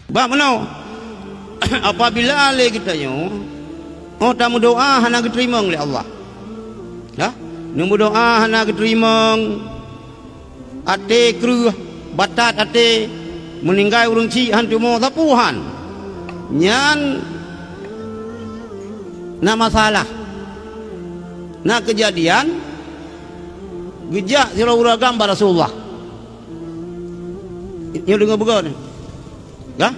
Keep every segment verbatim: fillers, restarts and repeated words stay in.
Bak meunoe, apabila lé geutanyoe, oh, tameudoá hana geuteurimong lé Allah. Ya? Neumeudoá hana geuteurimong, até kreueh, batat até, meuninggai ureuëng chik han tumo, sapeue han. Nyan na masalah. Na keujadian, geujak sidroe ureuëng agam bak Rasulullah. Nyoe deungoe beugöt nyoe. Ka?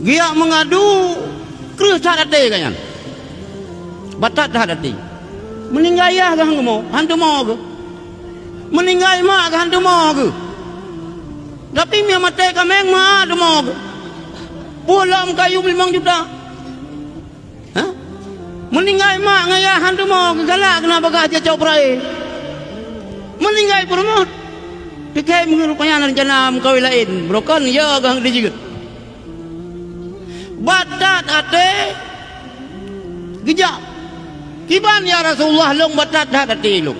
Geujak meungadu kreueh that até geuh nyan. Batat that até. Meuninggai yah geuh han tumo, han tumo geuh. Meuninggai mak geuh han tumo geuh. Tapi meunyoe maté kaméng mak tumo geuh. Puih lom kayém limong juta. Ha? Meuninggai mak ngon yah han tumo geuh, galak keunan bagaih jicok peuraé. Meuninggai peurumoh, pike meungeurupanya na rencana meukawen laén, beurokon ya geuh dijeuet. Batat até geujak. Kiban ya Rasulullah, lôn batat that até lôn.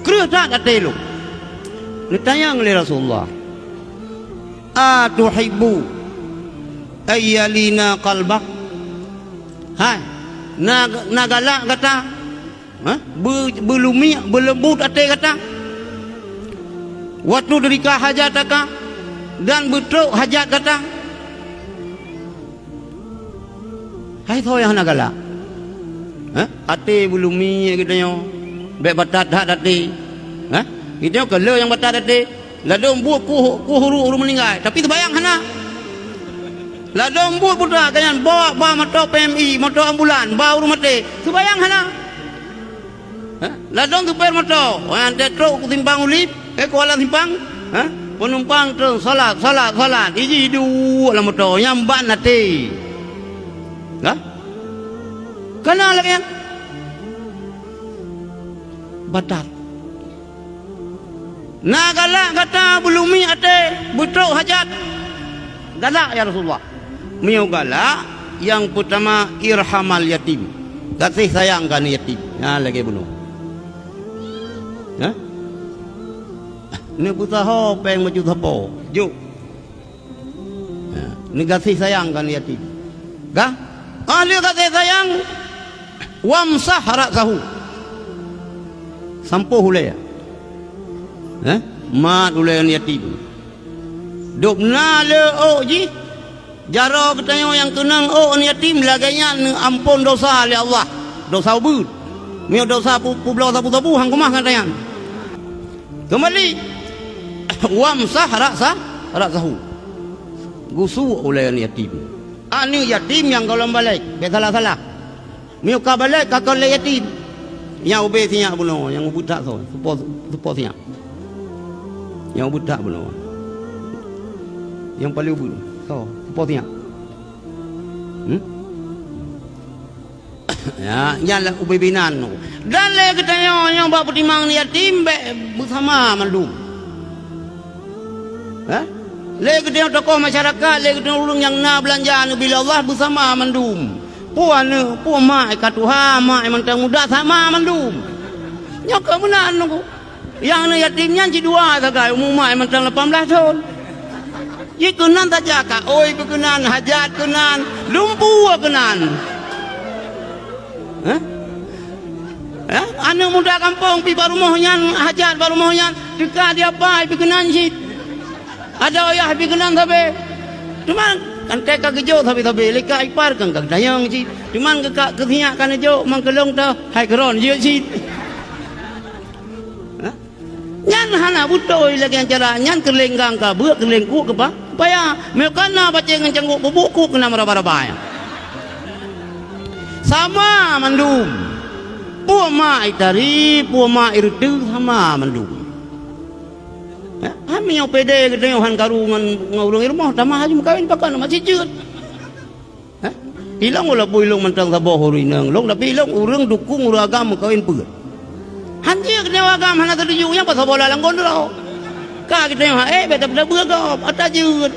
Kreueh that até lôn. Neutanyong lé Rasulullah, "Atuhibbu ayyalina qalbak?" Hai, na, na galak gata, ha? Be-, beulumiek, beuleumbot até gata. "Wa tudrika hajataka," dan beutrok hajat gata. Hai soe nyang hana galak? Ha? Até beulumiek geutanyoe, bék batat that até. Ha? Geutanyoe ka le nyang batat até. Ladôm buet kuh, kuh ureuëng, ureuëng meuninggai, tapi seumayang hana. Ladôm buet buta, ka nyan bawa ba moto P M I, moto ambulan, ba ureuëng maté, seumayang hana. Ha? Ladôm supir moto, watée trok u simpang Ulib, eh, Kuala Simpang, ha? Peunumpang treun salat, salat, salat, iji duek lam moto, nyang ban até. Ha? Kana lagée nyan. Batat. Na galak gata beulumiek até beutrok hajat? Galak, ya Rasulullah. Meunyoe galak, nyang peutama irhamal yatim. Gaséh sayang keu aneuëk yatim. Nyan lagée bunoe. Hah? Neupeusaho péng bacut sapo. Jok. Ha, neugaséh sayang keu aneuëk yatim. Ka? Óh lheueh gaséh sayang, wamsah ra'sahu. Sampôh ulée. Eh? Mat ulée aneuëk yatim. Dôb na le ôk jih, jaroe geutanyoe nyang keunong ôk aneuëk yatim lagée nyan neuampôn desya lé Allah. Desya ubeut. Meunyoe desya pu-, peubloe sapeue-sapeue, han keumah gata nyan. Keumbali, wamsah ra'sa, ra'sahu. Geusuek ulée aneuëk yatim. Aneuëk yatim nyang gohlom balek, bék salah-salah. Meunyoe ka balek, ka kon lé yatim. Nyang ubé sinyak bunoe, nyang ubeut that soe, seupôt, seupôt sinyak. Nyang ubeut that bunoe. Nyang paleng ubeut, soe, seupôt sinyak. Hmm? Ya, nyan lah ubé binan tu. Dan lé geutanyoe nyang bak peutimang yatim bék beusama mandum. Eh? Lé geutanyoe tokoh masyarakat, lé geutanyoe ureuëng nyang na beulanja neubri lé Allah beusama mandum. Peue aneuëk, peue mak ka tuha, mak mantong muda sama mandum. Nyoe keuh meunan nunggu. Nyang aneuëk yatim nyan cit dua sagai, umu mak mantong lapan blaih thon. Jikeunan saja ka oi keunan, hajat keunan, lumpue keunan. Hah? Hah? Aneuëk muda gampông pi bak rumoh nyan, hajat bak rumoh nyan, teuka di apai pi keunan cit. Ada ayah pi keunan sabe. Teuma kan teuka geujok sabe-sabe, lé ka ipar kan ka geutanyong cit. Teuma keu ka keu sinyak ka neujok, mang keulong teuh, hai keuron jeuet cit. Hah? Nyan hana beutôi lagée nyan cara nyan, keuleunggang ka beuet, keuleungkuk keupa-, keupaya. Meukana pacé ngon cangguek bubuk kuk keunan raba-raba nyan. Sama mandum. Peue mak itari, peue mak ireuteuk sama mandum. Hah? Hana meunyoe pede geutanyoe han karu ngon, ngon ureuëng rumoh, tamah laju meukawen pakon mak sijeuet. Hah? Ilong walaupun ilong mantong saboh ureuëng inong lôn, tapi ilong ureuëng dukung ureuëng agam meukawen peuet. Han jeuet keuneuk agam hana setuju, nyang pasoe bola lam gondro. Ka geutanyoe hak ék, bék tapeudabeue gob, ata jeuet.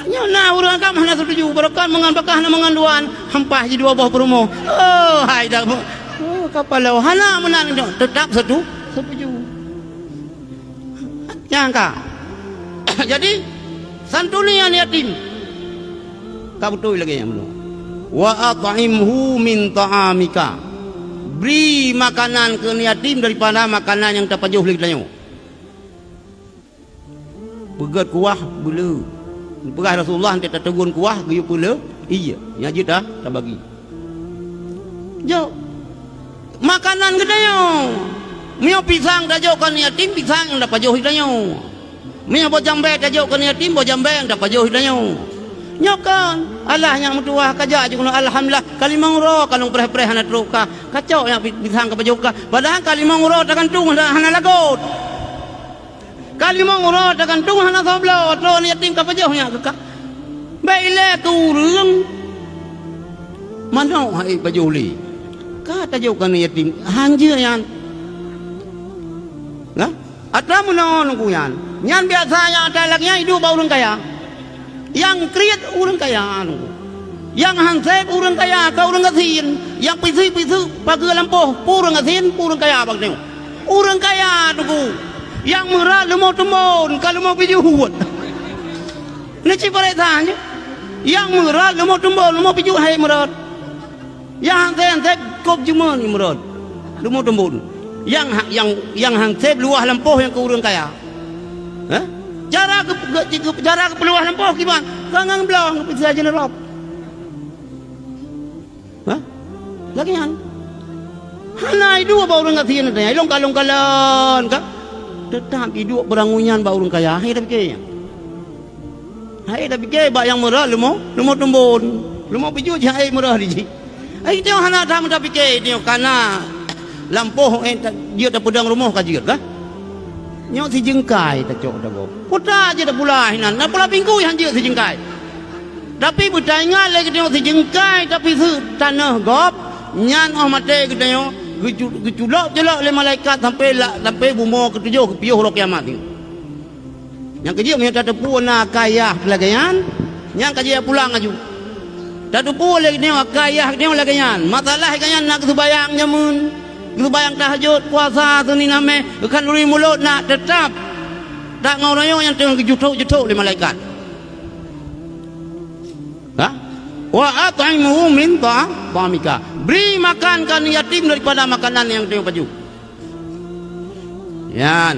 Nyoe na ureuëng agam hana setuju, barokon mangan bakah na mangan duan, hampah jidua boh peurumoh. Oh, hai dah. Oh, kapalo hana meunan nyoe, tetap setu-, setuju. Nyang ka. Jadi, Santuni aneuk yatim. Ka beutôi lagée nyan bunoe. "Wa at'imhu min ta'amika." Bri makanan keu aneuk yatim daripada makanan nyang tapajoh lé geutanyoe. Peugét kuah beuleu. Peugah Rasulullah, "Enteuk tateugon kuah geuyue peuleu, iya, nyan jeuet ta-, tabagi." Jok. Makanan geutanyoe. Meunyoe pisang tajok keu aneuk yatim, pisang nyang tapajoh geutanyoe. Meunyoe boh jambée tajok keu aneuk yatim, boh jambée nyang tapajoh geutanyoe. Nyoe kon, alah nyang meutuwah ka jak jikeunoe, alhamdulillah, ka limong uroe ka lôn preh-preh hana trok kah. Ka cok nyang pi-, pisang ka pajoh kah. Padahai ka limong uroe tagantung hana, hana lagot. Ka limong uroe tagantung hana soe bloe, troh aneuk yatim ka pajoh nyan keu ka. Bék ilée keu ureuëng manok hai pajoh lé. Ka tajok keu aneuk yatim, hanjeuet nyan. Nah, atra meunoe nunggu nyan. Nyan biasa nyang atra lagée nyan iduek bak ureuëng kaya. Nyang kriet ureuëng kaya nunggu. Nyang hanseb ureuëng kaya, ka ureuëng gasien. Nyang pisi-pisi pageue lampôh, peue ureuëng gasien, peue ureuëng kaya bak nyoe. Ureuëng kaya nunggu. Nyang meurat leumo teumbon, ka leumo pijuet. Neuci paréksa nyoe. Nyang meurat leumo teumbon, leumo pijuet hai meurat. Nyang hanseb-hanseb kôb jeumeun meurat. Leumo teumbon. Nyang ha-, nyang, nyang hanseb luwah lampôh nyang keu ureuëng kaya. Hah? Cara geu-, geu-, geu-, cara geupeuluwah lampôh kiban? Ka ngon bloe, geupisa jeuneurob. Hah? Lagée nyan. Hana iduek bak ureuëng gasien nyan, ilong kalon-kalon ka. Teutap iduek beurangui nyan bak ureuëng kaya. Hai tapike nyan. Hai tapike bak nyang meurat leumo, leumo teumbon. Leumo pijuet jih hai meurat di jih. Hai tanyoe hana that meutapike tanyoe kana lampôh, eh, ta-, jeuet tapeudong rumoh ka jeuet kah? Nyoe sijeungkai tacok tagob. Puta jeuet tapula hinan, na pula pinggui han jeuet sijeungkai. Tapi beutaingat lé geutanyoe sijeungkai tapi seuet tanoh gob, nyan óh maté geutanyoe geucu-, geuculok-culok lé malaikat sampai la-, sampai bumoe keutujoh geupiôh uroe kiamat nyoe. Nyang keujeuet meunyoe tateupeue na kayah lagée nyan, nyan ka jeuet pulang laju. Tateupeue lé geutanyoe kayah geutanyoe lagée nyan. Masalah geutanyoe na geuseubayang jameun, geuseubayang tahajud, puasa, seunina meh, khanduri mulod na, teutap that ngon uroe nyoe nyang teungoh geujuthok-juthok lé malaikat. Ha? "Wa at'imhu min tha-, tha'amika." Bri makan keu aneuk yatim daripada makanan nyang geutanyoe pajoh. Nyan.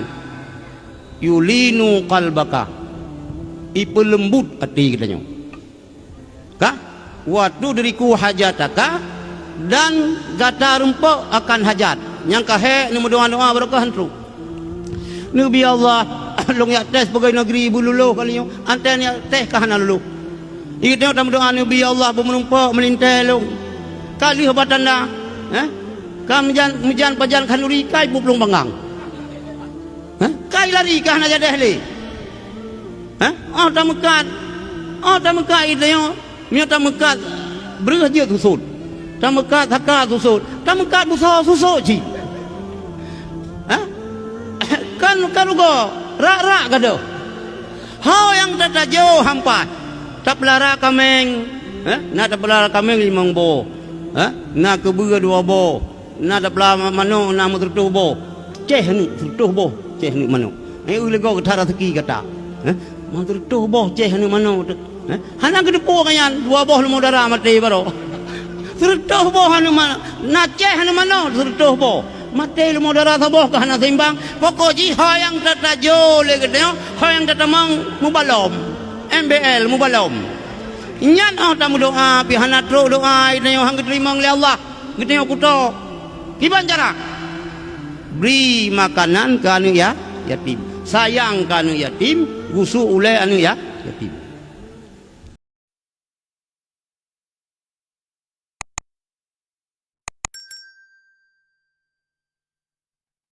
"Yulinu qalbaka." Ipeuleumbot até geutanyoe. Ka? "Wa tudriku hajataka," dan gata rumpok akan hajat. Nyang ka hék neumeudoá-doá barokah han trok. "Neubi Allah, lôn jak tes pegawai negeri beululôh kali nyoe, antai neujak tes ka hana lulôh." Di geutanyoe tameudoá, "Neubi Allah, beumeurumpok meulintée lôn." Ka lheueh ba tanda, eh? Ka meujan, meujan pajan khanduri kai bublueng banggang. Hah? Kai lari ka hana jadeh lé. Hah? Óh tameukat, óh tameukat geutanyoe, meunyoe tameukat breueh jeuet susot. Tameukat saka susot, tameukat busoe susot cit. Hah? Kan, kan rugoe, rak-rak gadôh. Ho nyang tatajo hampai. Tapeulara kaméng, hah? Na tapeulara kaméng limong boh. Hah? Na keubeue dua boh. Na tapla ma-, manok na meuseureutoh boh, céh aneuk seureutoh boh, céh aneuk manok. Eh, ulée goe geuthara seuki gata. Eh, meuseureutoh boh céh aneuk manok teuh. Eh, hana geuteupeue ngon nyan, dua boh leumo dara maté baroe. Seureutoh boh aneuk ma-, na céh aneuk manok seureutoh boh. Maté leumo dara saboh ka hana seimbang. Pokok jih ho nyang tatajo lé geutanyoe, ho nyang tatamong meubalom. M B L meubalom. Nyan óh tameudoá pih hana trok doá geutanyoe han geuteurimong lé Allah. Geutanyoe kutok. Kiban cara? Bri makanan keu aneuk ya-, yatim. Sayang keu aneuk yatim, gusok ulée aneuk ya-, yatim.